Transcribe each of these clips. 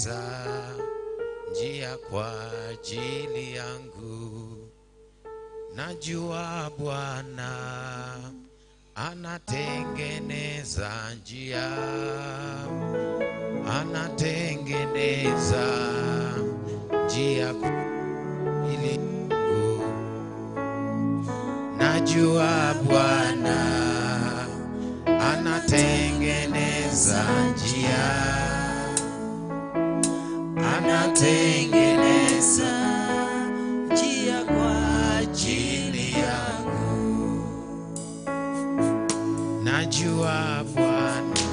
Anatengeneza njia kwa ajili yangu. Najua Bwana anatengeneza njia, anatengeneza njia kwa ajili yangu. Najua Bwana anatengeneza njia, anatengeneza njia kwa ajili yangu. Najua Bwana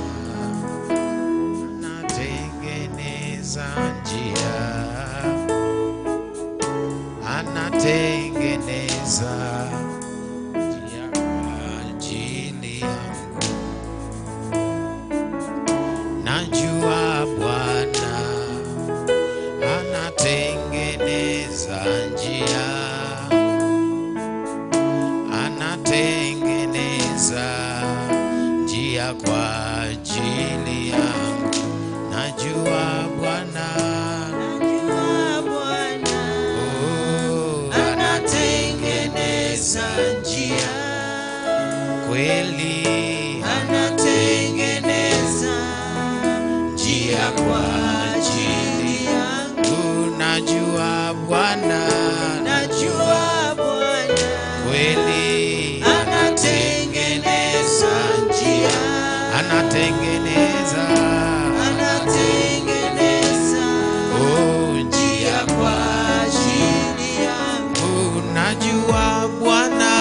anatengeneza njia, anatengeneza njia kwa ajili yangu. Najua Bwana anatengeneza njia, anatengeneza njia kwa ajili yangu. Najua Bwana, Najua Bwana oh, anatengeneza njia, kweli, anatengeneza njia kwa ajili yangu. Najua Bwana, Najua Bwana kweli, anatengeneza njia, anatengeneza anatengeneza oh, njia njia kwa ajili yangu. Najua Bwana,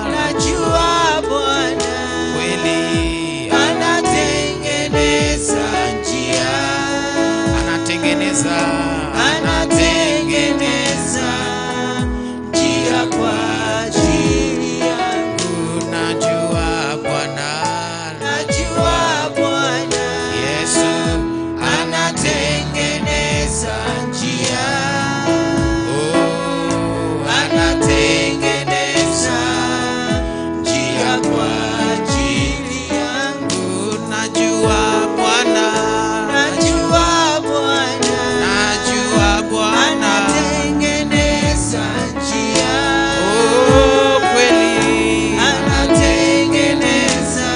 Najua Bwana kweli, anatengeneza njia, anatengeneza anatengeneza njia kwa ajili yangu. Najua Bwana, Najua Bwana Yesu anatengeneza njia, oh, anatengeneza njia kwa ajili yangu. Najua Bwana, Najua Bwana najua Bwana, anatengeneza njia, oh, kweli, anatengeneza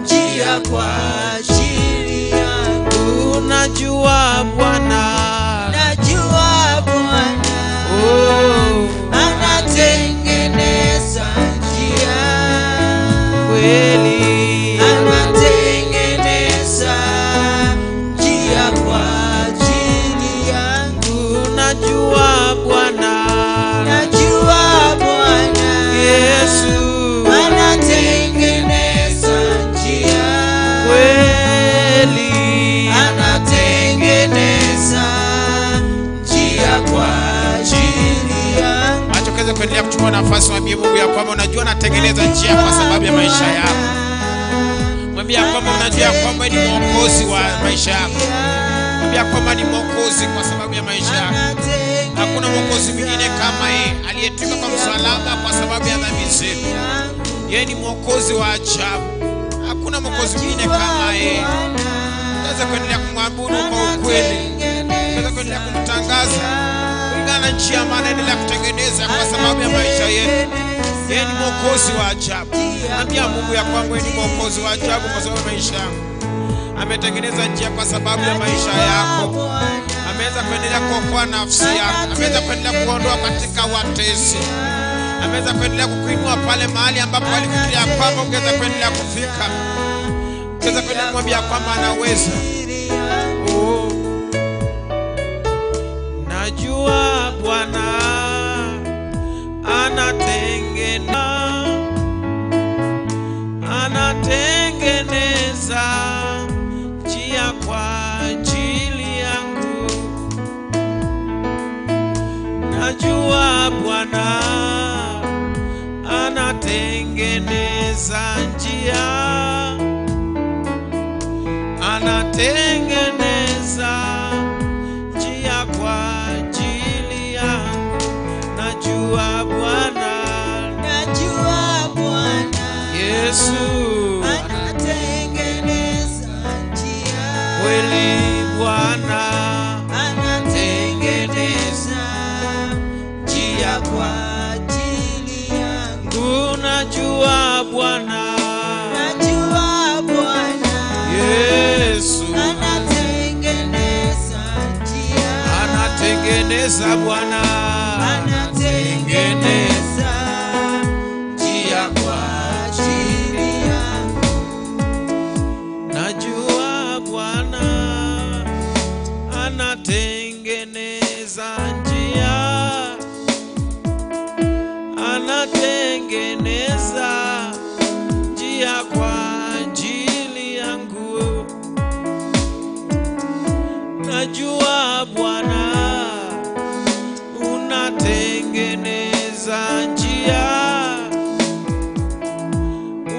njia kwa ajili yangu. najua Bwana, Najua Bwana oh, anatengeneza njia, kweli, anatengeneza njia kwa ajili yangu. najua Bwana, Najua Bwana Yesu, anatengeneza njia, kweli, anatengeneza njia kwa ajili yangu. Acha ukaweze kuendelea kuchukua nafasi, mwambie Mungu ya kwamba unajua anatengeneza njia kwa sababu ya maisha yako. Mwambie ya kwamba unajua ya kwamba ni mwokozi wa maisha yako. Mwambie ya kwamba ni mwokozi kwa sababu ya maisha yako. Hakuna mwokozi mwingine kama yeye aliyetwikwa kwa msalaba kwa sababu ya dhambi zetu. Yeye ni mwokozi wa ajabu. Hakuna mwokozi mwingine kama yeye. Unaweza kuendelea kumwabudu kwa ukweli. Unaweza kuendelea kumtangaza kulingana na njia ambayo anaendelea kutengeneza kwa sababu ya maisha yetu. Yeye ni mwokozi wa ajabu. Ambia Mungu ya kwamba yeye ni mwokozi wa ajabu kwa sababu ya maisha yako. Ametengeneza njia kwa sababu ya maisha yako. Ameweza kuendelea kuokoa nafsi yako. Ameweza kuendelea kuondoa katika watesi. Ameweza kuendelea kukuinua pale mahali ambapo alifikiria kwamba ungeweza kuendelea kufika. Ungeweza kuendelea kumwambia kwamba anaweza. Oh. Najua Bwana anatengeneza anatengeneza njia kwa ajili yangu. Najua Bwana anatengeneza njia, anatengeneza njia kwa ajili yangu. Najua Bwana, Najua Bwana Yesu anatengeneza njia, kweli Bwana. Anatengeneza Bwana, Anatengeneza njia kwa ajili yangu. Najua Bwana anatengeneza njia, anatengeneza njia kwa ajili yangu. Najua Bwana unatengeneza njia,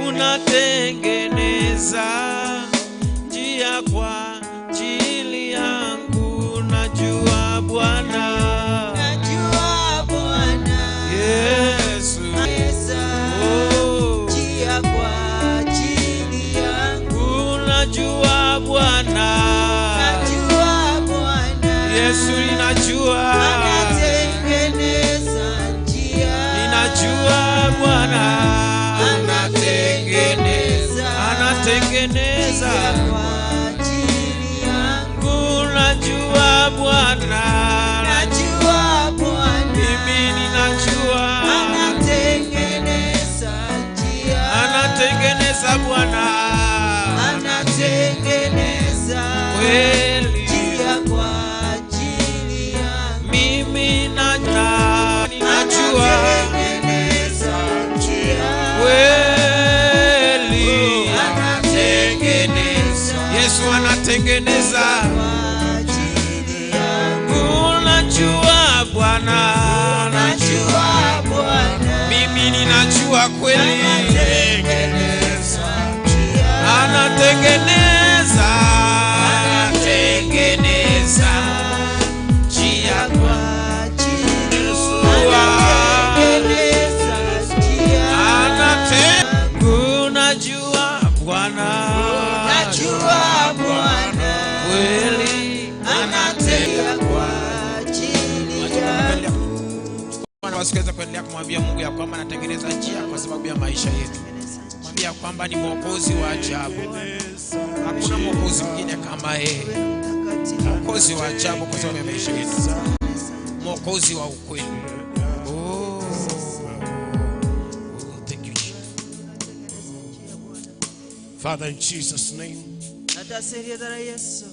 unatengeneza njia kwa ajili yangu. Najua Bwana Najua Bwana Yesu, Anatengeneza oh, njia kwa ajili yangu. unajua Bwana Najua Bwana Yesu, ninajua anatengeneza njia. ninajua Bwana Anatengeneza anatengeneza njia kwa ajili yangu. Unajua Bwana, Najua Bwana mimi ninajua anatengeneza njia. anatengeneza Bwana Anatengeneza kweli, njia kwa ajili yangu. mimi ninajua Anatengeneza njia. kweli, Anatengeneza Yesu anatengeneza. kwa ajili yangu. Unajua Bwana, Najua Bwana mimi ninajua kweli, anatengeneza njia. anatengeneza, anatengeneza njia kwa Kwa ajili anatengeneza njia. Anate unajua Bwana, Najua Bwana kweli anatengeneza kwa ajili yangu. Bwana wasiweza kuendelea kumwambia Mungu ya kwamba anatengeneza njia kwa sababu ya maisha yetu. Mwambia kwamba ni mwokozi wa ajabu, hakuna mwokozi mwingine kama yeye, mwokozi wa ajabu kwa sababu ya maisha yetu, mwokozi wa ukweli. Oh. Oh, thank you, Jesus. Father, in Jesus' name, Ataseryetara Yesu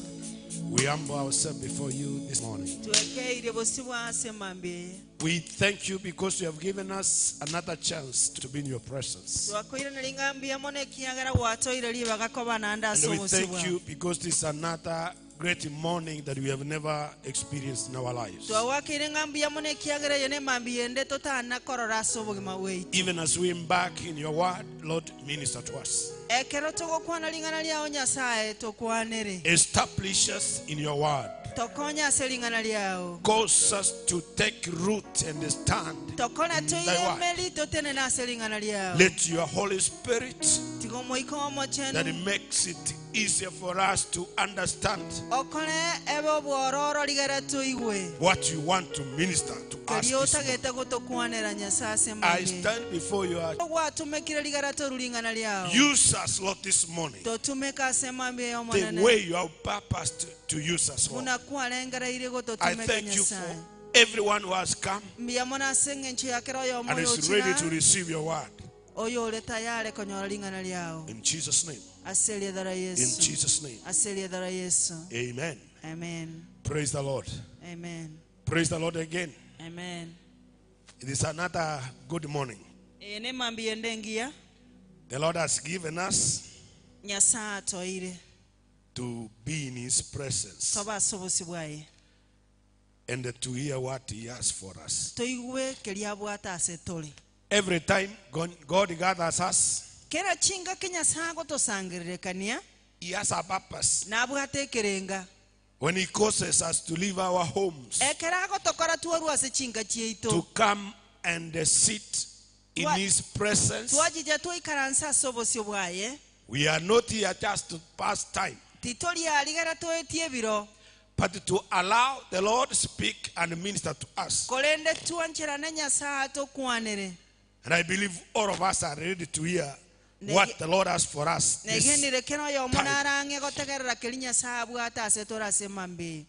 we humble ourselves before you this morning. twekeire bosi bwase mambie We thank you because you have given us another chance to be in your presence. twakoire nalingambia mono ekiagera gwatoire ribaga nanda And ase we obosi thank bwao you because this is another great morning that we have never experienced in our lives. twawakeire ng'ambia mono ekiagera eye nemambi yende totanakorora ase obogima bwaitu Even as we embark in your word, Lord, minister to us. ekero togokwana ring'ana riao nyasaye tokwanere Establish us in your word. tokonya ase ring'ana riao Cause us to take root and stand. tokona in thy word. toiremeri totenene ase ring'ana riao Let your Holy Spirit tiga omoika that omochenu makes it easier for us to understand okore ebe obwororo rigere toigwe what you want to minister to us. keria This morning. otagete gotokwanera nyasaye ase I mambia stand before you. gwatumekire rigera toru ring'ana riao Use us, Lord, this morning totumeka ase mambia the yomonene way you have purposed to use us, Lord. buna kwarengereire I gototumeka thank you for nyasaye everyone who has come mbuya mono ase eng'encho yakera oyomo and is ready to oyochira receive your word. oyo ore tayari konyora ring'ana riao In Jesus' name. ase riethara In yesu Jesus' name. ase riethara yesu Amen. amen Praise the Lord. amen Praise the Lord again. amen It is another good morning. eye nemambi ende engiya The Lord has given us nyasaye atoire to be in His presence toba ase obosi bwaye and to hear what He has for us. toigwe keria abwate ase tore Every time God gathers us, kera chingaki nyasaye agotosangererekania He has a purpose. nabwate ekerenga When He causes us to leave our homes, ekero agotokora twarwa ase chinga to chiaito come and sit in His presence, twachija twaikaransa ase obosio bwaye we are not here just to pass time, titoriarigera toetie ebiro but to allow the Lord speak and minister to us. korende twancherane nyasaye atokwanere And I believe all of us are ready to hear what the Lord has for us. This negenire kero oyomo time. narang'e gotegerera keri nyasaye abwate ase tore ase mambi.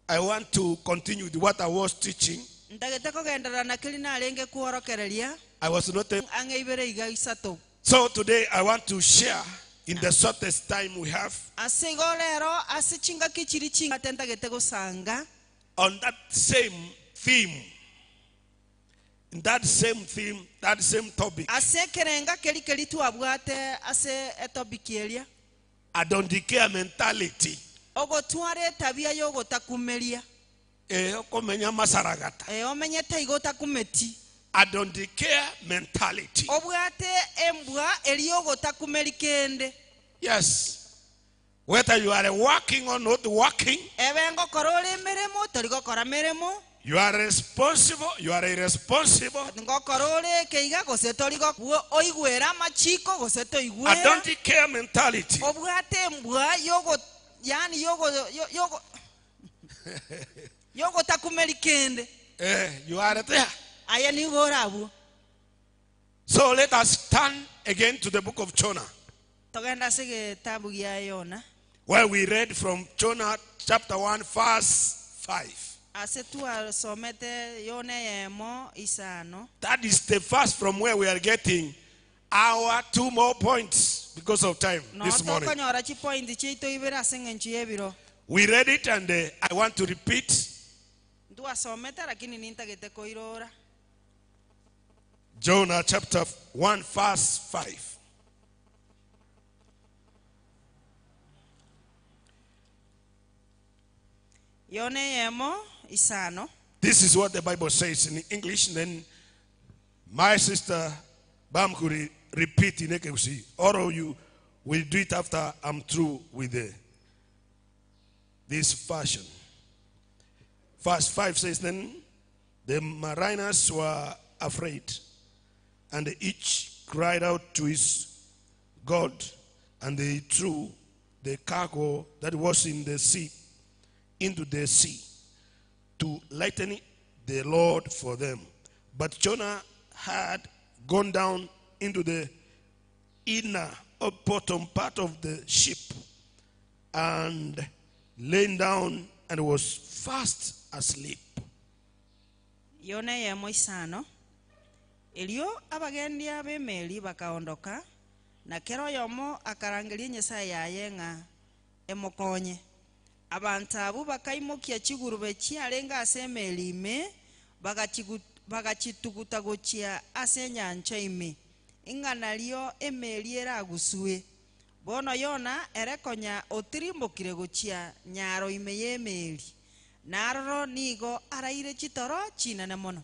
I want to continue with what I was teaching. Ntagete kogenderera na keri narenge kworokereria. I was not able. Ang'e ibere iga isato. So today I want to share in the shortest time we have Ase igo rero ase chingaki chiri chingate ntagete gosanga. on that same theme. In that same theme, that same topic. Ase ekerenga keri keri twabwate ase etopic eria. I don't care mentality. Ogotwara etabia yogotakumeria. Eh, okomenya masaragata. Eh, omenyete igo otakumeti. I don't care mentality. Obwate embwa eri yogotakumeri kende. Yes. Whether you are working or not working, Ebe ngokora ore emeremo, tori gokora meremo. you are responsible, you are irresponsible. Ngokora ore ekeiga gose tori go oigwera amachiko gose I toigwera. don't care mentality. Obwate embwa yogo yani yogo yogo yogotakumeri kende. Eh, you are there. Aye nigo orabwo. So let us turn again to the book of Jonah, Togenda ase getabu gia Yona. where we read from Jonah chapter 1, verse 5. Ase twasomete Yona eyemo isano. That is the verse from where we are getting our two more points because of time No this morning. tokonyora chipointi chiaito ibere ase eng'encho y'ebiro. We read it and I want to repeat. Ntwasomete lakini nintagete koirora. Jonah chapter 1, verse 5. Yona eyemo isano. This is what the Bible says in English. And then my sister Bam could repeat in Ekeusi. Or you will do it after I'm through with this version. Verse 5 says, Then the mariners were afraid, and each cried out to his God, and they threw the cargo that was in the sea into the sea to lighten the load for them. But Jonah had gone down into the inner or bottom part of the ship and lain down and was fast asleep. Yona eyemo isano. Erio abagendia b'emeri bakaondoka, na kera oyomo akarangeria Nyasaye yaye ng'a emokonye. Abanto abwo bakaimokia chigurube chiarenge ase emeri ime, bagachituguta gochia ase enyancha ime, ing'a nario emeri eragusue. Bono Yona ere konya otirimbokire gochia nyaro ime y'emeri, naroro nigo araire chitoro chinene mono.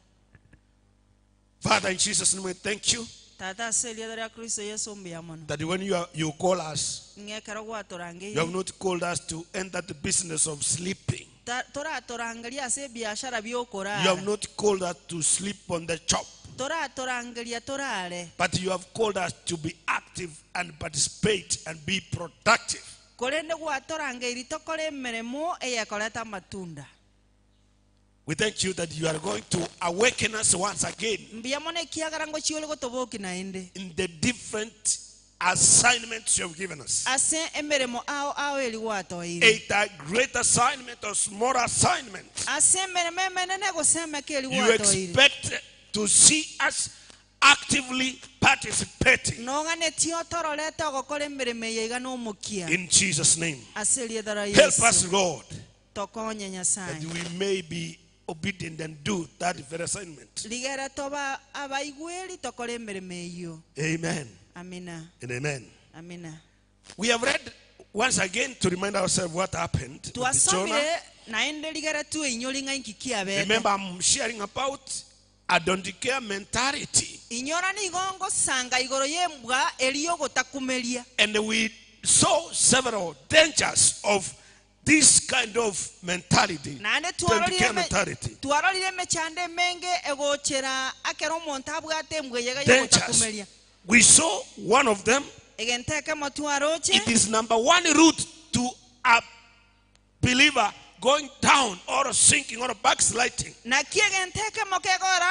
Father, in Jesus' name, we thank you Tata ase erieta ria Kristo Yesu mbuya mono. that when you call us, Ng'ekero gwatorangeire. you have not called us to enter the business of sleeping. Toratorangeria ase ebiashara biokorara. You have not called us to sleep on the chop. Toratorangeria torare. But you have called us to be active and participate and be productive. Korende gwatorangeiri tokore emeremo eyekoreta amatunda. We thank you that you are going to awaken us once again Mbuya mono ekiagera ngochiore gotoboki naende. in the different assignments you have given us. Ase emeremo ao ao eri gwatoeire. Either great assignment or small assignment. Ase emeremo emenene gose emeke eri You gwatoeire. expect to see us actively participating. Noganetie otororete ogokora emeremo eye iga nomokia. In Jesus' name. Ase erieta ria Help us, Yesu. Lord, Tokonye that Nyasaye. we may be obedient and do that very assignment. Rigera toba abaigweri tokore emeremo eyio. Amen. Amina. And amen. Amina. We have read once again to remind ourselves what happened with Jonah. Twasomire naende rigera tweinyori ng'a inki kiabete. Remember, I'm sharing about I don't care mentality. Inyora nigo ngosanga igoro y'embwa eri yogotakumeria. And we saw several dangers of this kind of mentality. Naende Don't care mentality. twarorire emechando emenge egochera akero omonto abwate embwa eyega Dangers. yogotakumeria. We saw one of them. Egento ekemo twaroche. It is number one route to a believer going down or sinking or backsliding. Naki egento ekemo kegora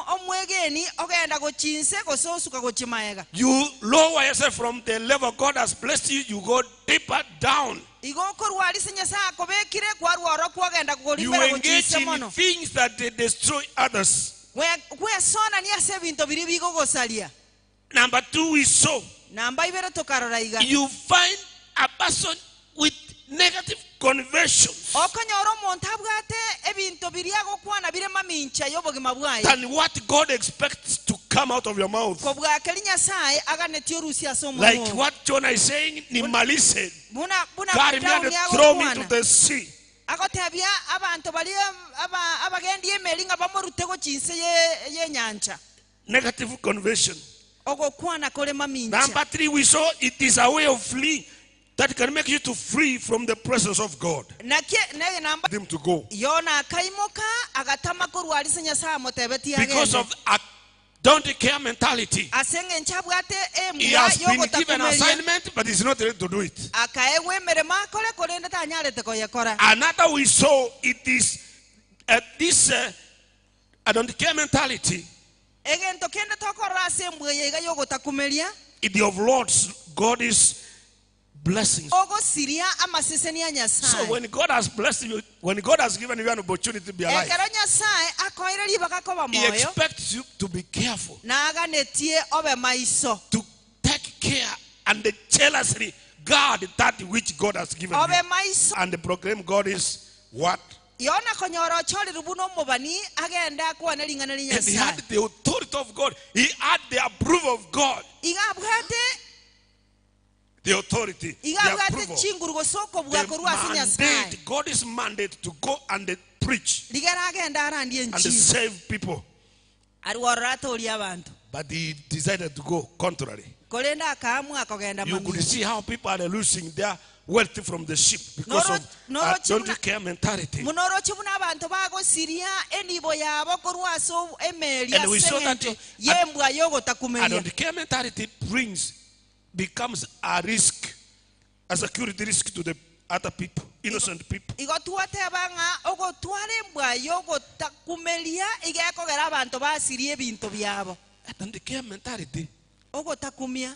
omwegeni ogenda gochinse gose osuka gochimaega. You lower yourself from the level God has blessed you, you go deeper down. Igo okorwarise Nyasaye akobekire kwarwa oro kwogenda okogenda You korimera engage gochiise in mono things that they destroy others. Gwesonania ase ebinto biri bigogosaria Number two, we saw namba ibere tokarora iga you find a person with negative conversions okonyora omonto abwate ebinto biri agokwana bire mamincha y'obogima bwaye than what God expects to come out of your mouth. kobwakeri nyasaye aganetie orusia ase Like omonwa what Jonah is saying, Nimalise, buna buna carry me and Daudi throw me to agokwana the sea. agotebia abanto bari abagendi emeri ng'a bamorute gochinse y'enyancha Negative conversion. ogokwana kore mamincha Number three, we saw it is a way of fleeing that can make you to flee from the presence of God. Naki- ne namba Them to go. yona akaimoka agatama korwarisa nyasaye amotebetie Because agende of a don't care mentality. ase eng'encho abwate He embwa has been given yogotakumeria assignment, but he's not ready to do it. akaegwa emeremo akore korende tanyarete koyekora Another we saw it is this I don't care mentality. egento kende tokorora ase embwa eye iga yogotakumeria It overlords God's blessings. ogosiria amaseseni a So nyasaye when God has blessed you, when God has given you an opportunity to be alive, ekero nyasaye akoire ribaga koba He moyo expects you to be careful, naganetie obe maiso to take care and jealously guard that which God has given obe you. maiso And proclaim God is what? yona konyora ochorire buna omobani agende akwane ring'ana ria And he nyasaye had the authority of God. He had the approval of God. iga abwate The authority, the iga abwate approval. chinguru gose okobua The korwa ase nyasaye mandate, God's mandate to go and preach rigera agende arandie and enchiri save people. arworora atoria abanto But he decided to go contrary. korende akaamua akogenda You could mami see how people are losing their wealth from the ship because Noro- of noro don't chibuna- care mentality. muno oroche buna abanto bagosiria enibo yabo korwa ase emeri And we ase saw that eng'encho y'embwa I yogotakumeria don't care mentality brings becomes a risk, a security risk to the other people, innocent people. igo twateba ng'a ogotwara embwa yogotakumeria iga ekogera abanto basirie ebinto biabo I don't care mentality. ogotakumia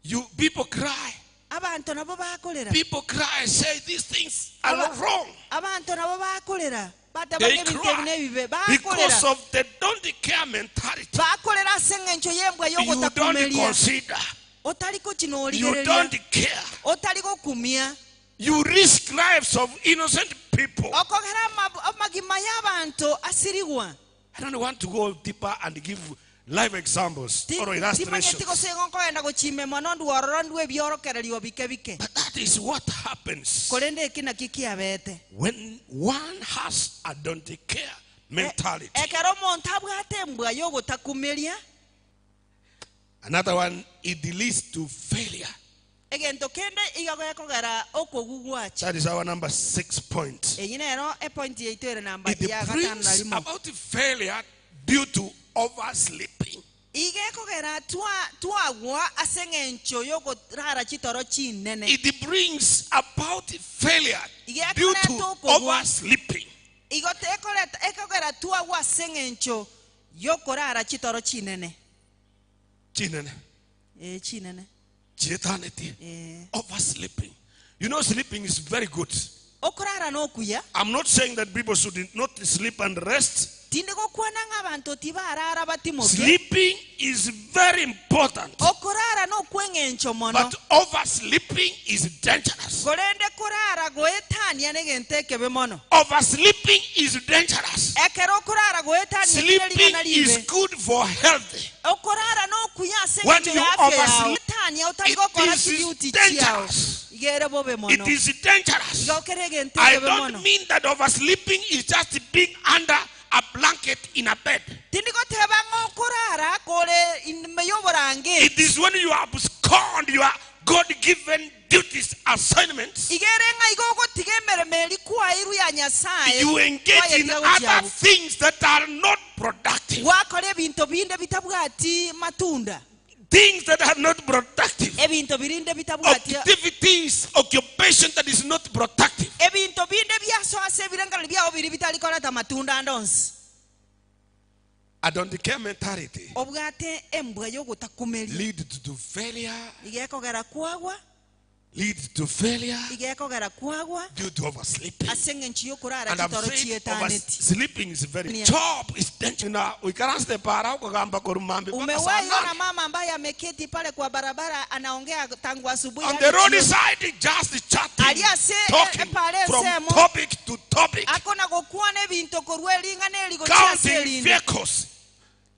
You people cry. abanto nabo bakorera People cry and say these things are Aba- not wrong. abanto nabo bakorera bateba They ebinto ebi cry n'ebibe because bakorera of the don't care mentality. bakorera ase eng'encho y'embwa You don't yogotakumeria consider. otari You kochinorigereria don't care. otari gokumia You risk lives of innocent people. okogera amagima y'abanto asirigwa I don't want to go deeper and give live examples or timanyeti illustrations. gose igo nkogenda gochima mono ndwororo ndwa ebiorokererio bike bike But that is what happens korende eki naki kiabete when one has a don't care mentality. ekero omonto abwate embwa yogotakumeria Another one, it leads to failure. egento kende iga gekogera okogugwacha That is our number 6 point. eyi nero epoint yaito ere namba It ya gatano na brings rimo about failure due to oversleeping. iga ekogera twagwa ase eng'encho yokorara chitoro chinene It brings about failure Iga due to ekoreta okogwa. oversleeping. igo ekogera twagwa ase eng'encho yokorara chitoro chinene Chinene, ee chinene chieternity. ee Oversleeping. You know, sleeping is very good. okorara nokuya I'm not saying that people should not sleep and rest. tindi gokwana ng'a abanto tibarara batimoke Sleeping is very important. okorara nokweng'encho mono But oversleeping is dangerous. korende korara goetania negento ekebe mono Oversleeping is dangerous. ekero okorara goetania kire Sleeping ring'ana is ribe good for health. okorara nokuya ase When eng'encho you ya afya yao oversleep, etania otari it gokora is chiduty chiao dangerous. igere bobe It mono is dangerous. iga okere egento I ekebe mono don't mean that oversleeping is just being under a blanket in a bed. tindi goteba ng'a okorara kore ime y'oborange It is when you abscond your God given duties, assignments, igere ng'a igo ogotiga emeremo eri kwairu ya nyasaye you engage in kwayetia other gochiago. things that are not productive. gwakora ebinto binde bitabwati matunda Things that are not productive. ebinto birinde bitabwati Activities, occupation that is not productive. ebinto binde byaso ase ebirengereri byao biri bitarikoreta matunda ande onsi I don't care mentality obwate embwa yogotakumeria lead to failure, iga ekogera kwagwa Leads to failure Iga ekogera kwagwa due to oversleeping. ase eng'encho y'okorara And I've chitoro said chietaneti. oversleeping is very Yeah. job is dangerous. Na uikaranse para ukagamba korumambi mpaka saa Umewahi ona nane. mama ambaye ameketi pale kwa barabara anaongea tangu asubuhi On hadi the road jioni. side, just chatting, Aliase, talking eh, pale from semo. topic to topic, Akona gokwana ebinto korwa ering'ana eri gochia ase counting erinde. vehicles.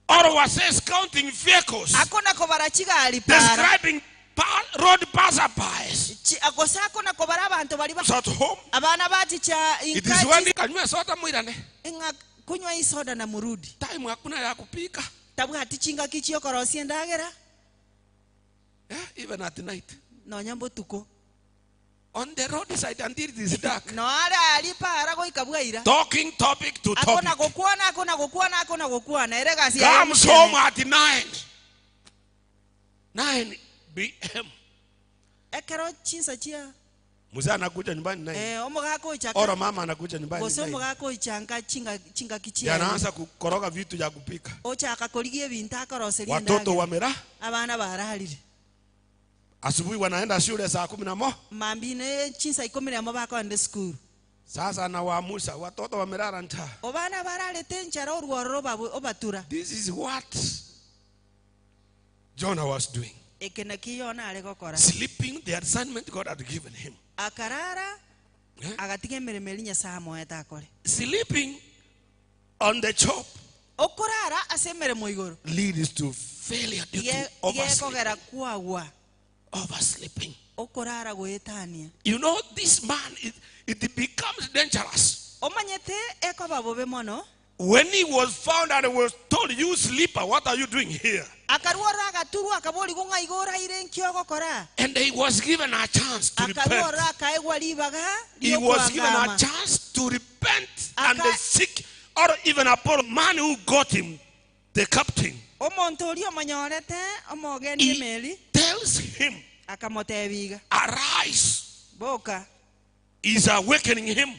Orwa says counting vehicles, Akona kobara chigari para. describing pa- road passerbys. Chi- gose akona kobara abanto bari ba- At home, abana bachicha it is when inka kanywa soda mwirane. ng'a kunywa isoda na murudi. Time hakuna ya kupika. Tabwati chingaki chiokorosia endagera Yeah, even at night. nonya mbotuko. On the roadside until it is dark. No ara ari para goika bwaira. Talking topic to Akona topic. gokwana akona gokwana akona gokwana ere gasi yaye Comes mchene. home at 9. 9 p.m. Ekero chinsa chia Mzee anakuja nyumbani 9. eh omogaka oichaka Ora mama anakuja nyumbani gose 9. omogaka oichanka chinga chingaki chia Yanaanza kukoroga vitu ya kupika. ochaka korigia ebinto akoroseria Watoto endagera wamera. abana bararire Asubuhi wanaenda shule saa kumi na moja. mambi ne chinsa ikumi nemo bakoenda esukuru Sasa anawaamusha watoto wamelala njaa. obana bararete enchara orwororo obabu- obatura This is what Jonah was doing. eke naki Yona are gokora Sleeping the assignment God had given him. akarara Eh? agatiga emeremo eri Nyasaye amoete akore Sleeping on the job okorara ase emeremo igoro leads to failure due to Ige- oversleeping. igekogera kwagwa Oversleeping. okorara goetania You know, this man, it, it becomes dangerous. omanyete ekoba bobe mono When he was found and was told, You sleeper, what are you doing here? akarwora agaturwa akaborigwa ng'a igo oraire nki ogokora And he was given a chance to repent. akarwora akaegwa ribaga He was given a riokwangama chance to repent and Aka- seek, or even upon man who got him, the captain. omonto oria omonyorete omogendi He emeri tells him, akamotebiga Arise. boka He's awakening him.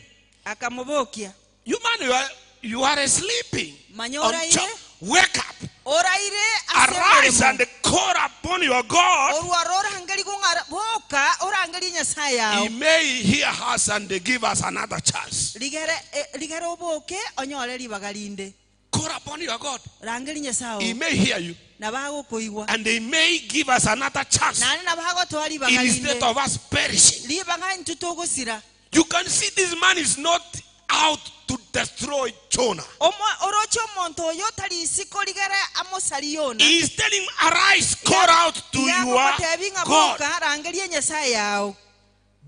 akamobokia You man, you are sleeping. Manya On oraire. job. Wake up. oraire ase Arise emeremo and call upon your God. orwara orangeri gong'ara boka orangeri nyasaye He yao may hear us and give us another chance. rigere eh, rigere oboke onyore ribaga rinde Call upon your God. rangeri nyasaye He oo may hear you nabagokoigwa and he may give us another chance nane nabagotoa ribaga instead rinde of us perishing. ribaga intwe togosira You can see this man is not out to destroy Jonah. Omo- oroche omonto oyo tari isiko rigere amosari yona He is telling him, Arise, call out to your yagogotebi ng'a God. boka rangerie nyasaye yao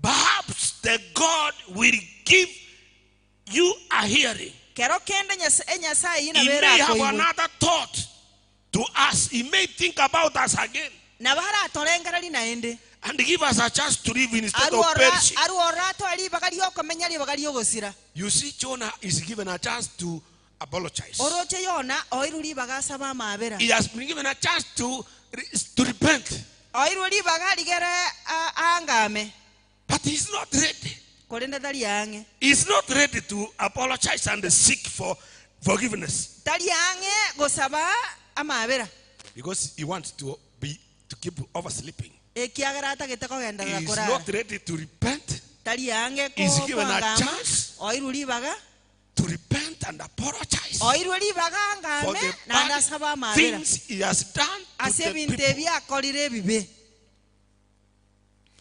Perhaps the God will give you a hearing. kero kende Nyasa- enyasaye He eyio may have nabo erakoigwe another thought to us. He may think about us again nabo aratorengereri naende and give us a chance to live instead of Arwora- perishing. arwora atoe ribaga riokomenya ribaga riogosira You see, Jonah is given a chance to apologize. oroche yona oirwe ribaga asaba amabera He has been given a chance to repent, oirwe ribaga rigere a- aangame but he's not ready. korende tari ang'e He's not ready to apologize and seek for forgiveness tari ang'e gosaba amabera because he wants to be to keep oversleeping. ekiagera atagete kogenderera He's korara not ready to repent, tari ang'e He's given a kwangama chance. oirwe ribaga to repent and apologize oirwe ribaga for angame the naende bad asaba amabera things he has done to ase the ebinto people. ebi akorire ebibe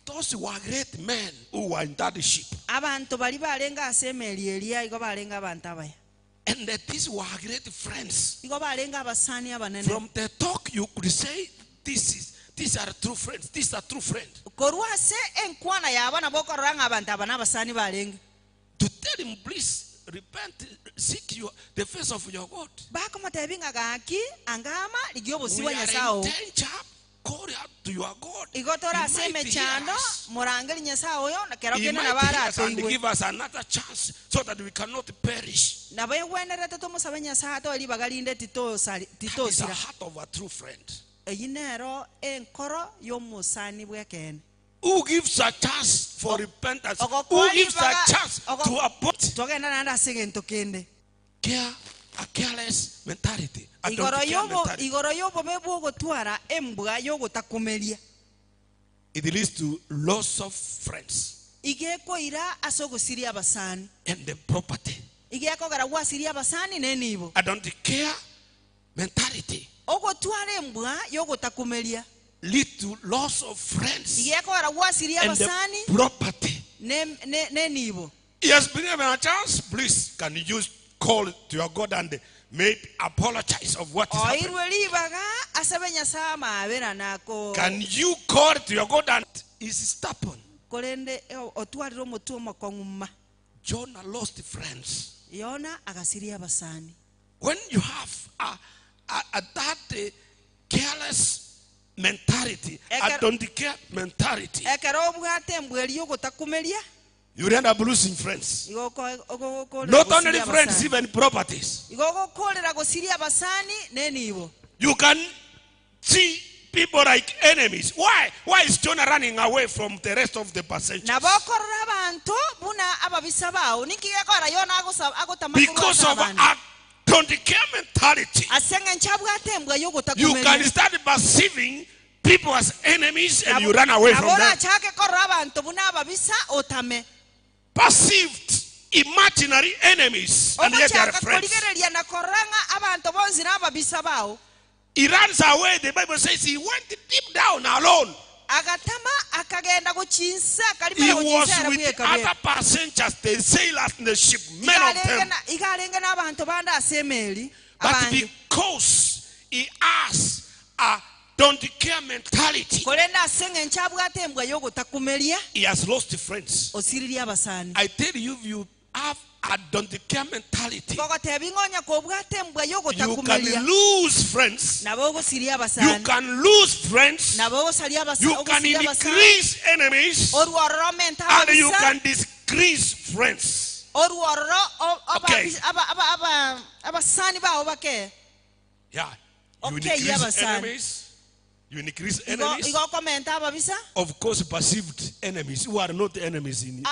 Those were great men who were in that ship. abanto bari barenge ase emeri eria igo barenge abanto abaya And that these were great friends. igo barenge abasani abanene From the talk, you could say, this is, these are true friends. These are true friends. korwa ase enkwana yabo nabo okorora ng'a abanto aba na abasani barenge To tell him, please repent, seek your, the face of your God. bakomotebi ng'a gaki angama rigia obosi We bwa are nyasaye in oo danger. Call out to your God. igo tore He ase might hear emechando us. morangeri nyasaye oyo na kero He kende might nabo hear us and aratoigwe give us another chance so that we cannot perish. nabo egwenerete tomosabe nyasaye atoe ribaga rinde titosari- That is the titosira heart of a true friend. eyi nero enkoro y'omosani bw'ekene Who gives a chance for repentance? Who Ogokoa gives a ribaga- chance ogo- to abort? togenda naende ase egento kende Care, a careless mentality. A don't igoro care yobo mentality. igoro y'obobe bw'ogotwara embwa y'ogotakumeria. It leads to loss of friends Iga ekoira ase ogosiria abasani. and the property. Iga ekogera gwasiria abasani na enibo. I don't care mentality Ogotwara embwa y'ogotakumeria. lead to loss of friends Iga ekogera gwasiria and the abasani property. ne- ne- nenibo. He has been given a chance. Please, can you just call to your God and maybe apologize of what is happening? Oirwe ribaga asabe Nyasaye amaabera nako Can you call to your God and is stubborn? korende eh, otwarire omotwe omokong'u ma. Jonah lost friends. Yona agasiria abasani. When you have a that careless mentality, a don't care mentality, Ekero obwate embwa eria ogotakumeria you end up losing friends. igo oko- ogokorera Not only gosiria friends, abasani. even properties. Igo ogokorera gosiria abasani nenibo. You can see people like enemies. Why? Why is Jonah running away from the rest of the passengers? Nabo okorora abanto buna ababisa bao ninki gekora Yona agotama korwa Because ase of abande. a don't care mentality. Ase eng'encho abwate embwa You y'ogotakumeria. can start perceiving people as enemies and you run away from Nabo them. orachake korora abanto buna ababisa otame. Perceived imaginary enemies and yet they are Ogochaka friends. korigereria na korora ng'a abanto bonsi na ababisa bao. He runs away. The Bible says he went deep down alone. Agatama akagenda gochinsa He akarimera was gochinsa with bweka bweka. other passengers, the sailors in the ship, men of them. Iga arenge n'abanto bande ase emeri But abange. because he has a don't care mentality, Korende ase eng'encho abwate embwa y'ogotakumeria he has lost friends. osiririe abasani. I tell you, if you have a don't care mentality, Ngogotebi ng'onya kobwate embwa you y'ogotakumeria can lose friends. nabo ogosiria You abasani. can lose friends. Nabo ogosaria abasa- You can ogosiria abasani. increase enemies. Orwororo omente And you ababisa. can decrease friends. Orwororo Okay. abasani bao bake. Yeah. You Okay, increase abasani. enemies. You increase Igo enemies. igo okomenta ababisa. Of course, perceived enemies who are not enemies in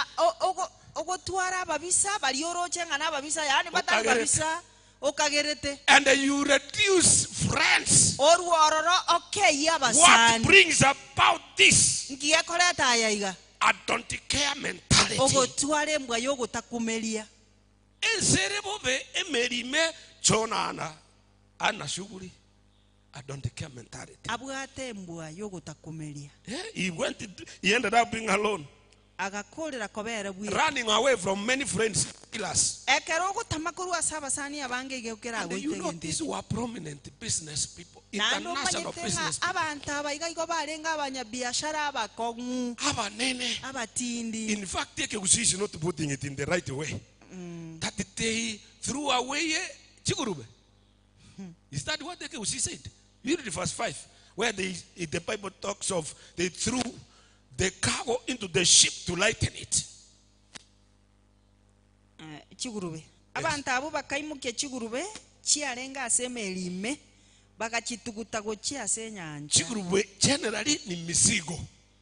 Ogotwara ababisa bari oroche ng'a nababisa yaani batari Okagerete. babisa okagerete. And you reduce friends. Orwororo okei What abasani. brings about this? Nkigekoreta aya iga. I don't care mentality. Ogotwara embwa y'ogotakumeria. Ensere bobe emerime chona ana ana shughuli. I don't care mentality. Abwate embwa y'ogotakumeria. Yeah, he went. He ended up being alone, Agakorera kobera bwira. running away from many friends, killers. Ekero ogotama korwa ase abasani abange iga okera And you know, agoitegente. these were prominent business people, Naende international omanyete ng'a business people. abanto aba iga igo barenge abanyabiashara abakong'u Abanene. abatindi. In fact, Ekegusii is not putting it in the right way. That they threw away chigurube. Is that what Ekegusii said? You read verse 5, where the Bible talks of they threw the cargo into the ship to lighten it. Chigurube. Abanto abo bakaimukia chigurube chiarenge ase emeri ime bagachituguta gochia ase enyancha. Chigurube generally ni mizigo.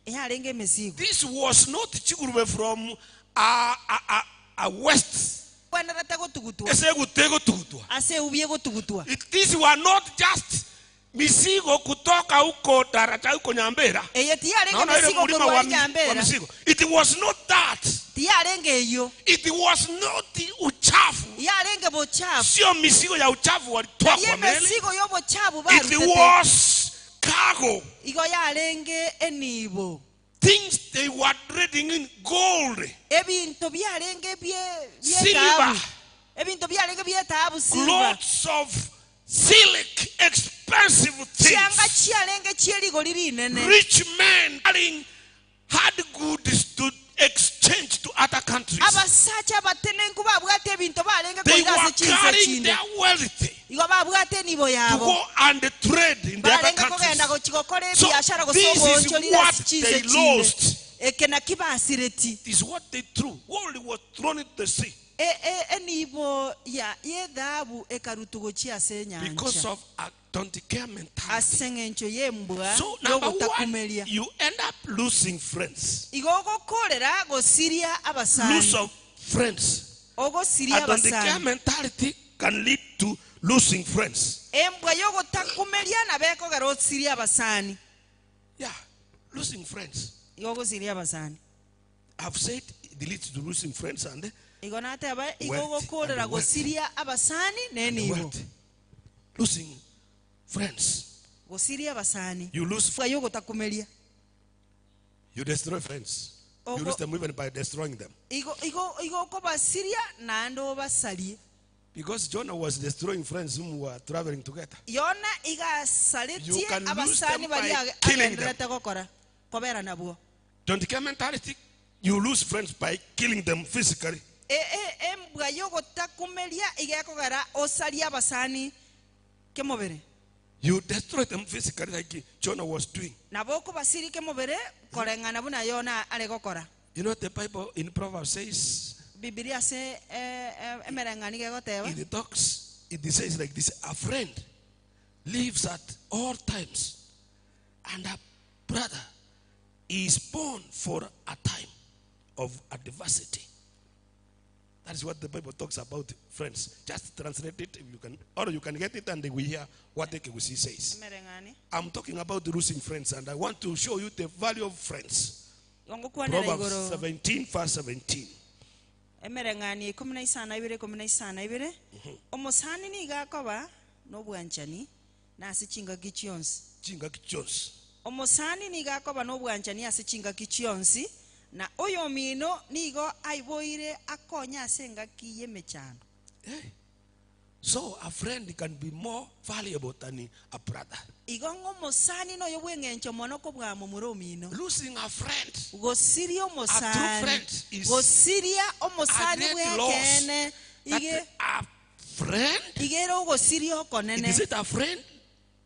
Yarenge emesigo. This was not chigurube from a west. Kwenerete gotugutwa. Ese gutego tugutwa. Ase ubie gotugutwa. These were not just mizigo kutoka huko daraja huko Nyambera. Eye tiyarenge Naona ile mesigo mlima korwa wa Nyambera. mizigo. It was not that. Tiyarenge eyo. It was not uchafu. Yarenge bochafu. Sio mizigo ya uchafu walitoa Ye kwa meli. mesigo y'obochafu It barutete. was cargo. Igo yarenge enibo. Things they were trading in gold. Ebinto byarenge bye Silver. byetaabu. Ebinto byarenge byetaabu silver. Clothes of silk, expensive Chianga things. chiarenge chi'erigori rinene. Rich men carrying hard goods to exchange to other countries. Abasacha abatenenku babwate ebinto barenge They koira were ase chinse carrying chinde. their wealth Igo babwate enibo to yabo. go and trade in the other Barenge kogenda countries. gochigokora So, ebiashara this is gosogonchorira what ase chinse they chinde. lost. Eke naki basireti. It is what they threw. Gold was thrown into the sea. Enibo ya yedhabu ekarutu gochia ase Because enyancha. of a don't care mentality. Ase eng'encho y'embwa So number one, y'ogotakumeria. you end up losing friends. Igo ogokorera gosiria abasani. Lose of friends. Ogosiria A don't care abasani. mentality can lead to losing friends. Embwa y'ogotakumeria nabo ekogera osirie abasani. Yeah. Losing friends. Igo ogosiria abasani. I've said it leads to losing friends and Igo nateba igo Wealth ogokorera and wealth. gosiria abasani na enibo. wealth. Losing friends. Gosiria abasani. You lose Bwa yogotakumeria. You destroy friends. You Ogo- lose them even by destroying them. Igo igo igo okobasiria naende obasarie. Because Jonah was destroying friends whom were traveling together. Yona You igasaretie can lose abasani them by baria age- killing them. agenderete gokora kobera nabwo. Don't care mentality. You lose friends by killing them physically. E- e- embwa yogotakumeria igekogera osarie abasani kemobere. You destroy them physically like Jonah was doing. Nabo okobasiria kemobere koreng'ana buna Yona are gokora. You know, the Bible in Proverbs says, Bibilia ase eh, eh, emereng'ani gegoteba it talks, it says like this a friend lives at all times, and a brother is born for a time of adversity. That is what the Bible talks about, friends. Just translate it if you can, or you can get it and we hear what the KGC says. emereng'ani I'm talking about losing friends, and I want to show you the value of friends. gongokwanera Proverbs igoro 17, verse 17. Emereng'ani ikomi na isano ibere ikomi na isano ibere omosani nigo akoba na obwanchani na ase chingaki chionsi. Chingaki chionsi. Omosani nigo akoba na obwanchani ase chingaki chionsi na oyomino nigo aiboire akonya ase engaki y'emechando. Hey. So a friend can be more valuable than a brother. Igo ng'omosani noyo bw'eng'encho mono kobua momura omino. Losing a friend, Gosiria a true omosani friend is gosiria a omosani great loss. bw'ekeene That ige a friend, igere ogosiria it okonene. is it a friend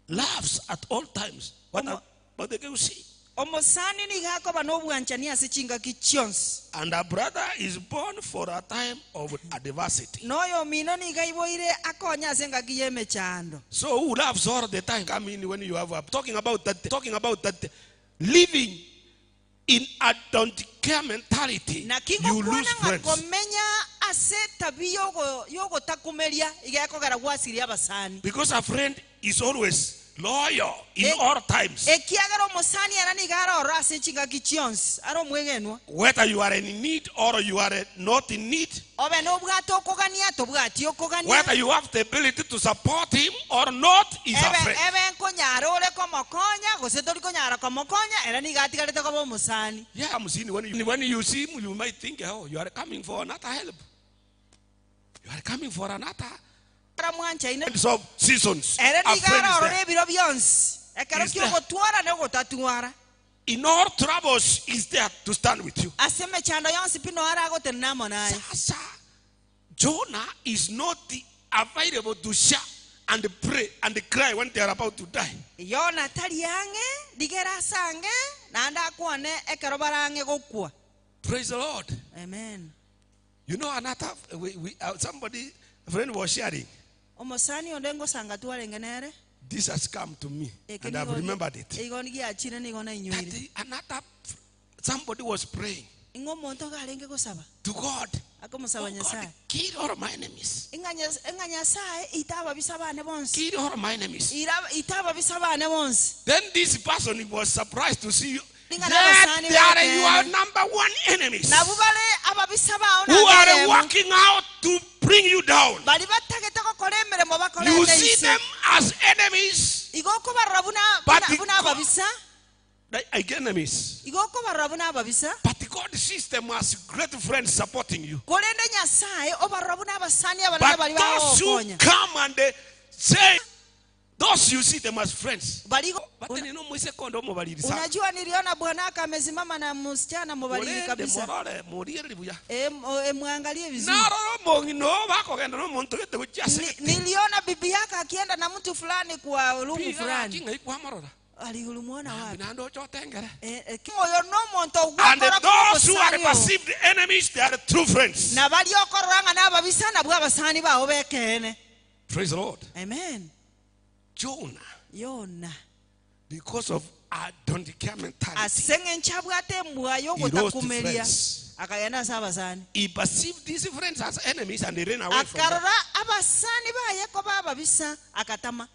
loves at all times. What, Omo- what they can see. Omosani nigo akoba na obwanchani ase chingaki chionsi. And a brother is born for a time of adversity. Noyo omino nigo aiboire akonya ase engaki y'emechando. So who loves all the time? Come in when you have a talking about that, talking about that living in a don't care mentality. Naki You ngokwana lose ng'a friends. komenya ase etabi yogo- yogotakumeria igekogera gwasiria abasani. Because a friend is always loyal in Eh, all times. Ekiagera omosani era nigo aroro ase chingaki chionsi are omwegenwa. Whether you are in need or you are not in need, Obe nobwate okogania tobwati okogania. whether you have the ability to support him or not, is a Ebe friend. ebe nkonyara ore komokonya gose tori konyara komokonya era nigo atigarete koba omosani. Yeah, I'm seeing when you, when you see him, you might think, oh, you are coming for another help. You are coming for another. Ara mwanchaine Friends of seasons. ere A nigo friend is arorora there. ebiro bionsi ekero Is there. kiogotwara na ogotatwara. In all troubles, is there to stand with you. Ase emechando yonsi pi noara agotenena amo naye. Sasa, Jonah is not available to shout and pray and cry when they are about to die. Yona tari ang'e rigera asange naende akwane ekero barang'e gokwa. Praise the Lord. Amen. You know, another, we, somebody, a friend was sharing. Omosani onde ngosanga twarenge nere. This has come to me, Eke and I've nigo- remembered it. Igo giachire nigo That nainyoire. another, somebody was praying Ing'o omonto garenge gosaba. to God. Akomosaba Oh God, Nyasaye. kill all my enemies. Ing'a Nyas- ing'a Nyasaye ita ababisa bane bonsi. Kill all my enemies. Ira- Ita ababisa bane bonsi. Then this person was surprised to see you. Ringana That abasani they are bakene. your number one enemies Nabo bare ababisa bao who are nabemo. working out to bring you down. Bari batagete gokora emeremo bakorete You see ise. them as enemies, Igo okobarora buna But buna- buna ababisa. like enemies. Igo okobarora buna ababisa. But God sees them as great friends supporting you. Korende Nyasaye obarora buna abasani abanene But bari those who bagokonya. come and they say, those you see them as friends. Bari But then you know, Moise kondo mubaliri sana. Unajua niliona bwanaka amesimama na msichana mubalili Murende, kabisa. murore, murire buya. E, e, muangalie vizuri. Narora omong'ina bakogenda n'omonto gete gochia ase Ni, niliona bibi yake akienda na mtu fulani kwa rumu Piga fulani. ng'ai kwamorora. Alimuona wapi? Nambi naende ocha otengere. E, e, oyo n'omonto And ogwakora those who are k'obosani obo. perceived enemies, they are true friends. Na bari okorora ng'a nababisa nabwo abasani bao bekeene. Praise the Lord. Amen. Jonah, Yona. because of a don't care mentality, Ase ng'encho abwate embwa he lost y'ogotakumeria. friends. Akagenda ase abasani. He perceived these friends as enemies and they ran away from them. Akarora abasani baye ko bababisa akatama.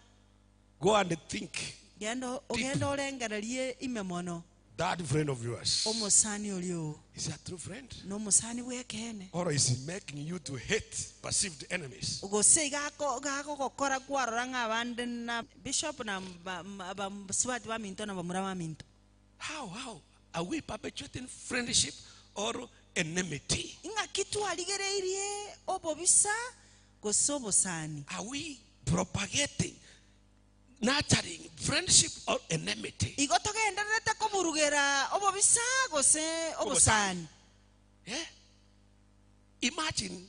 Go and think Genda ogenda orengererie ime mono. That friend of yours Omosani oria oo is a true friend. nomosani bw'ekeene. Or is he making you to hate perceived enemies? Gose iga ako- gagogokora kwarora ng'a abande na bishop na ba- ma- basubati baminto na bamura baminto. How, how are we perpetuating friendship or enmity? Ng'aki twarigereirie obobisa gose obosani? Are we propagating, nurturing friendship or enmity? Igo togendererete koburugera obobisa gose obosani? Yeah? Imagine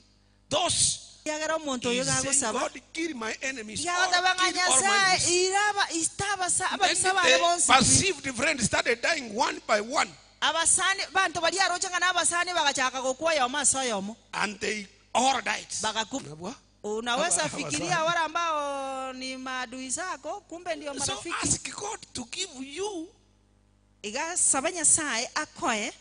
those Ekiagera omonto oyo he's saying, gagosaba, God, kill my enemies. iga All, agoteba ng'a kill all my Nyasae enemies. ira aba- ita abasa- Then ababisa baye the bonsi pi. perceived friends started dying one by one. Abasani banto baria aroche ng'a nabasani bagachaka gokwa oyomo ase oyomo. And they all died. Bagaku- Nabwa? Unaweza Aba- fikiria abasani. wale ambao ni maadui zako kumbe ndio So marafiki. ask God to give you Iga saba Nyasaye akoe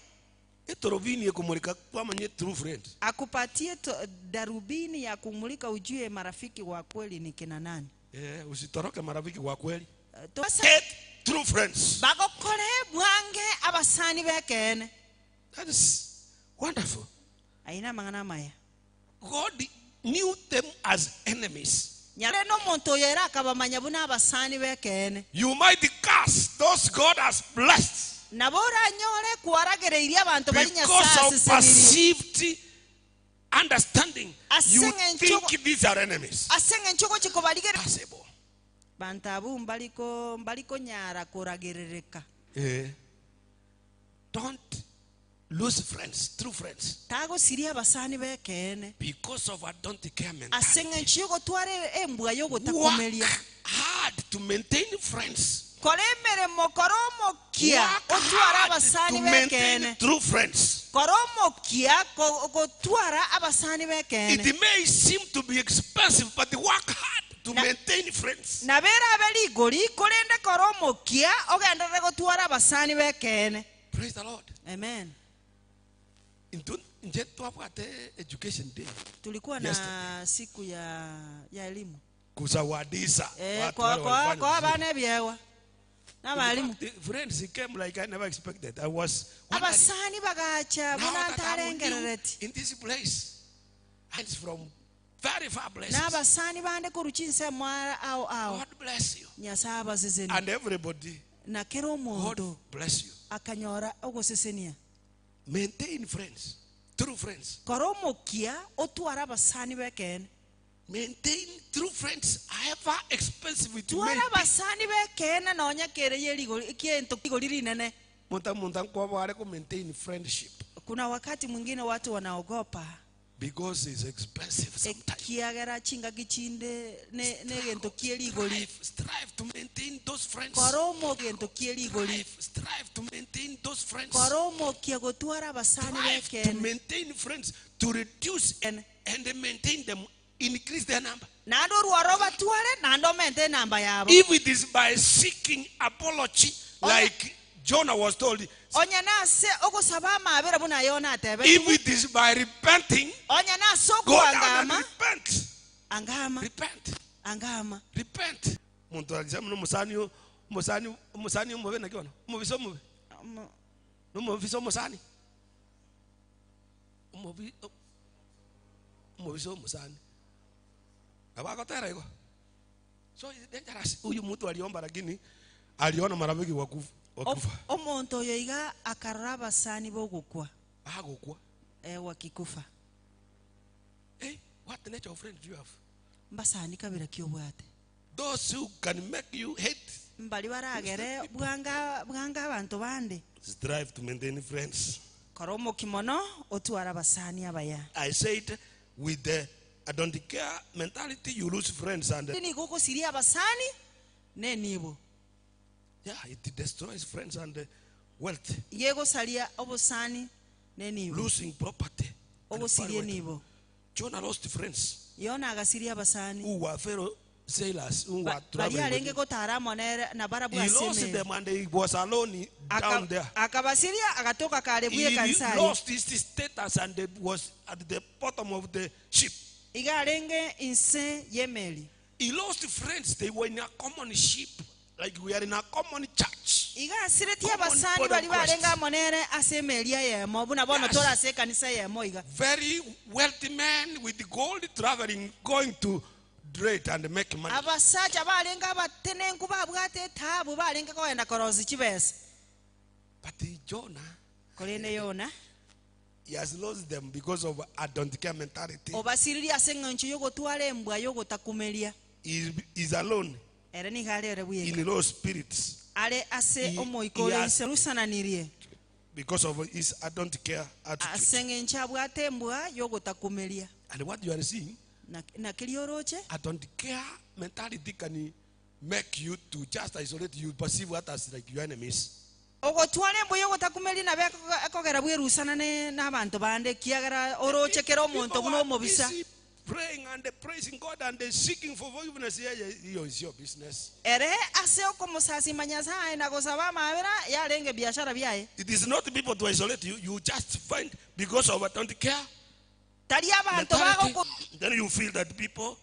etorobini ekomoreka kwamanye true friend. akupatie to, darubini ya kumulika ujue marafiki wa kweli ni kina nani. Eh, usitoroke marafiki wa kweli. Eh, to- Get true friends. bagokore bwange abasani bekeene. That is wonderful. Aina mang'ana maya. God knew them as enemies. Nyare n'omonto oyo era akabamanya buna abasani bekeene. You might curse those God has blessed Nabo oranyore kwaragereirie abanto bari because Nyasaye of asesenirie. perceived understanding. You Aseng'encho- think these are enemies. Ase eng'encho gochi kobarigere Possible. banto abwo mbariko mbarikonyara koragerereka. Eh. Don't lose friends, true friends, Tagosiria abasani bekeene. because of a don't care Ase mentality. eng'encho yogotwara embwa Work yogotakomeria. hard to maintain friends. Kora emeremo kora omokia Work otwara hard abasani to maintain bekeene. true friends. Kora omokia ko- gotwara abasani bekeene. It may seem to be expensive, but work hard to Na- maintain friends. Nabera abe rigori korende kora omokia ogenderere gotwara abasani bekeene. Praise the Lord. Amen. Into- nje twabwate education day Tulikuwa na Yesterday. siku ya ya elimu kuzawadisa eh, watu kwa wale kwa walifanya kwa vizuri. abana ebyewa In n'abalimu fact, the friends he came like I never expected. I was wondering, abasani bagacha now buna that I'm new ntarengerereti in this place, and it's from very far places. n'abasani bande korucha ensemo ao ao God bless you. Nyasaye abaseseni And everybody, na kera God omonto bless you. akanyora ogosesenia. Maintain friends, true friends. Kora omokia otwara abasani bekeene. Maintain true friends, however expensive it may Twara be. abasani bekeene nonya kere ye rigori kiento rigori rinene. Munta munta nkwabo ko maintain friendship Kuna wakati mwingine watu wanaogopa because it's expensive sometimes. ekiagera chingaki chinde ne negento kie rigori. Strive, strive to maintain those friends. Kora omo gento kie rigori. Strive, strive to maintain those friends. Kora omokia gotwara abasani Strive to bekeene. maintain friends, to reduce Ene. and maintain them, increase their number. Naende orwaro obatware naende omente enamba yabo. If it is by seeking apology, Onya- like Jonah was told, Onye nase ogosaba amabera buna Yona atebetiwe. if it is by repenting, Onye nase go down and okwangama repent. angama Repent. angama. Repent. Muntu alisema nomusani omusani omusani omubi naki ono omubisa omubi nomubisa omusani omubi omubisa omusani abakotera igo so it's dangerous. Huyu mtu aliomba lakini aliona marafiki wakufa wakufa Omonto oyo iga akarora abasani bogokwa agokwa. eh, wakikufa. Hey, what nature of friend do you have? Mbasani kabira kiobwate. Those who can make you hate. Mbari baragere bwanga bwanga abantu bande. Strive to maintain friends. Kora omoki mono otwara abasani abaya. I said with the I don't care mentality, you lose friends and Nigo ogosiria abasani nenibo. yeah, it destroys friends and wealth. Iga obosani nenibo. Losing property. And Ogosirie wealth. nibo. Jonah lost friends Yona agasiria abasani. who were fellow sailors who were Ba- traveling. Bari with arenge him. gotara amo nere na barabwo He ase lost emeri. them and he was alone down there. Akabasiria agatoka kare He bwe kansari. lost his status and he was at the bottom of the ship. Iga arenge inse yemeli. He lost friends. They were in a common ship, like we are in a common church. Iga asireti Common abasani body of bari Christ. barenga monere ase emeria yemo buna bono Yes. tora ase ekanisa yemo iga. Very wealthy men with gold traveling, going to trade and make money. Abasacha barenga abatenenku babwate etabu barenge kogenda korosi chibesa. But Jonah, Korende Yona he has lost them because of a don't care mentality. obasiririe ase eng'encho yogotwara embwa yogotakumeria. He is alone Ere nigo are ere bweka. in low spirits Are ase omoiko He has- ore rusananirie. because of his I don't care attitude. Ase eng'encho abwate embwa yogotakumeria. And what you are seeing, Na keri oroche I don't care mentality can make you to just isolate you, perceive others like your enemies. Ogotwara embwa yogotakumeria nabe ekogera bwerusanane n'abanto bande kiagera oroche kera omonto People buna are omobisa. busy praying and praising God and seeking for forgiveness. Yeah, yeah, yeah, it's your business. Ere ase okomosasima Nyasaye na gosaba amabera yarenge biashara biaye. It is not people to isolate you. You just find because of I don't care Tari abanto mentality. bagoku Then you feel that people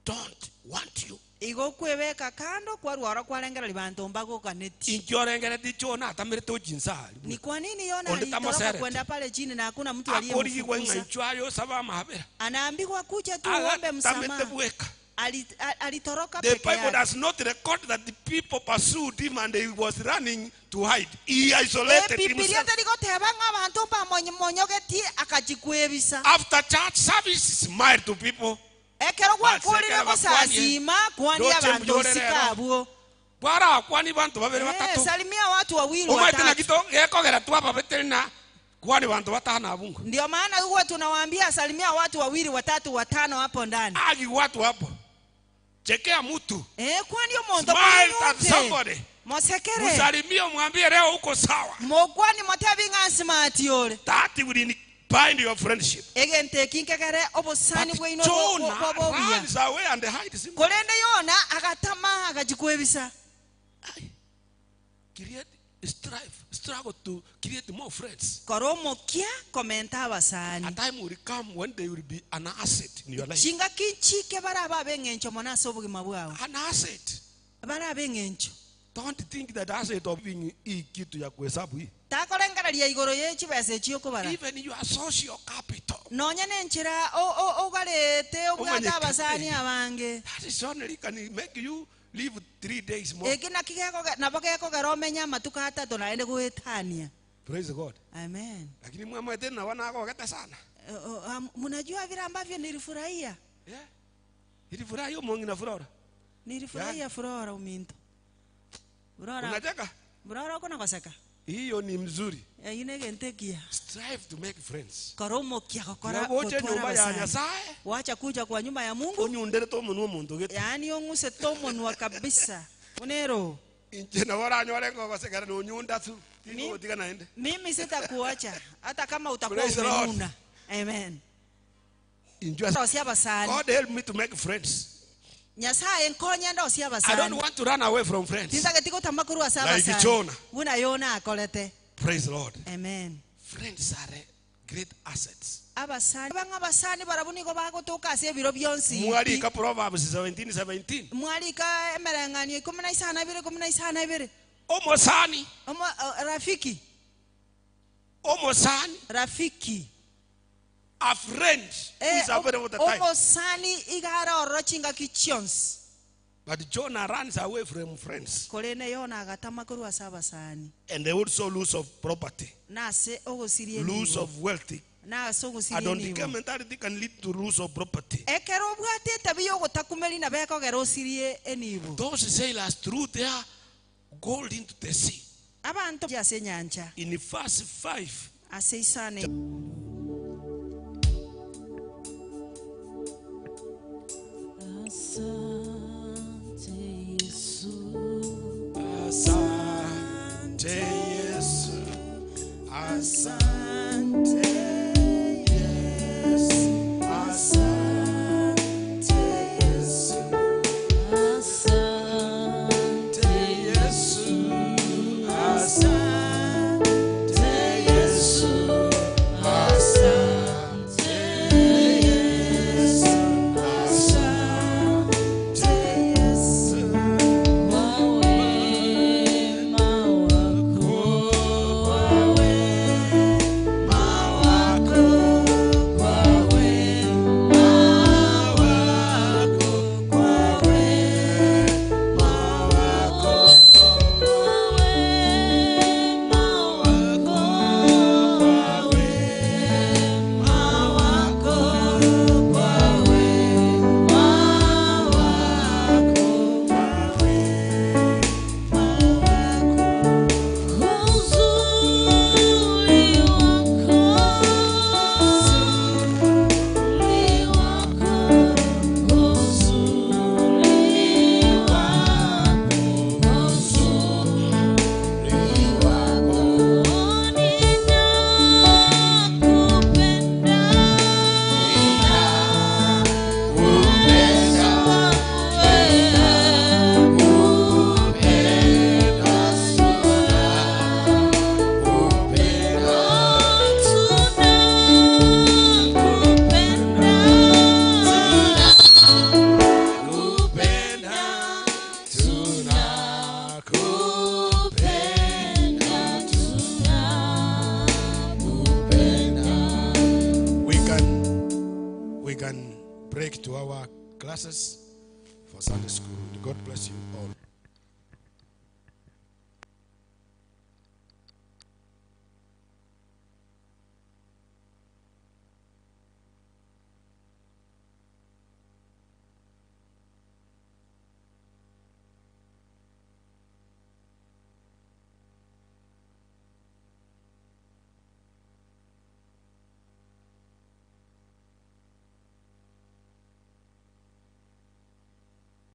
don't want you. Igo kwebeka kando kwarwara kwarengera banto mbagokaneti. Injorengereti chona atamirete ojinsa. Ni kwa nini Yona Onde alitoroka tamoserete. kwenda pale chini na hakuna mtu Akorigwa aliyemfukuza? ng'aichwayo saba amabera. Anaambiwa kuja tu uombe Agatamete msamaha. bweka. Alitoroka The peke Bible yake. does not record that the people pursued him and he was running to hide. He isolated Ebibilia himself. terigoteba ng'a abanto mbamonyogetie akachikwebisa. After church service, smile to people. Ekero gwakorire Basekera gosasima kwania Doche abanto mbuyore osika rero. abwo. Bwarakwani bantu babere batatu. Salimia watu wawili Omaete watatu. nakito gekogera twababeteri na kwani bantu batano abungo. Ndio maana huwa tunawaambia salimia watu wawili watatu watano hapo ndani. Agi watu hapo. Chekea mtu. Kwani omonto Smile at kunyute. somebody. Mosekere. Msalimie umwambie leo uko sawa. Mokwani motebi ng'a nsimati ore. That will bind your friendship. Egente kinkegere obosani But bwaino Jonah bwobuya. runs away and hides him. Korende Yona agatama akachikwebisa. Create strife, struggle to create more friends. Kora omokia komenta A abasani. time will come when they will be an asset in your life. Chingaki nchike baraba ab'eng'encho mono ase obogima bwao. An asset. Bara ab'eng'encho. Don't think that asset of being hii kitu ya kuhesabu hii. Takorengereria igoro ye chibesa echi okobara. Even your social capital. Nonya nenchera ogarete obwate Omanyete. abasani abange. That is only can make you live 3 days more. Eki naki nabo gekogera omenye amatuko atato naende goetania. Praise God. Amen. Lakini mwamwete na wanakogete sana. Mnajua vile ambavyo nilifurahia. Yeah. Nilifurahia umongi na furora. Nilifurahia furora uminto. Furora. Unacheka? Furora uko nakoseka. Hiyo ni mzuri. Inegentekia. Strive to make friends. Koromokia kokora Nagoche gotwara nyumba ya abasani. Nyasaye. Wacha kuja kwa nyumba ya Mungu. Onyundere to munwa omonto gete. Yaani ong'use tomonwa kabisa. Unero. Inche nabo oranyore ngogosekera nonyunda tu. Tingogotiga naende. Mimi sitakuacha hata kama utakuwa Praise the Lord. umenuna. Amen. Enjoy. Ndosia abasani. God help me to make friends. Nyasaye nkonye ndosia I don't abasani. want to run away from friends. Tintageti gotama korwa ase Like abasani. Jonah. Buna Yona akorete. Praise the Lord. Amen. Friends are great assets. Abasani bang'a abasani barabwo nigo bagotoka ase ebiro bionsi. Mwarika Proverbs 17:17. Mwarika emereng'anio ikumi na isano ibere ikumi na isano ibere. Omosani, Omo rafiki, omosani, rafiki. a friend who is available at the time. Omosani igara ororo chingaki chionsi. But Jonah runs away from friends Korende Yona agatama korwa ase abasani. and they also lose of property, Nase ogosiria lose enibo. of wealth. Nase I ogosiria don't think enibo. mentality can lead to lose of property. Ekero obwate etabi yogotakumeri nabo ekogera osirie enibo. Those sailors threw their gold into the sea. Abanto ase enyancha In verse 5, ase isane. Asante Yesu. Asante Yesu, Asante Yesu, Asante Yesu, Asante Yesu, Asante Yesu, Asante. break to our classes for Sunday school. God bless you all.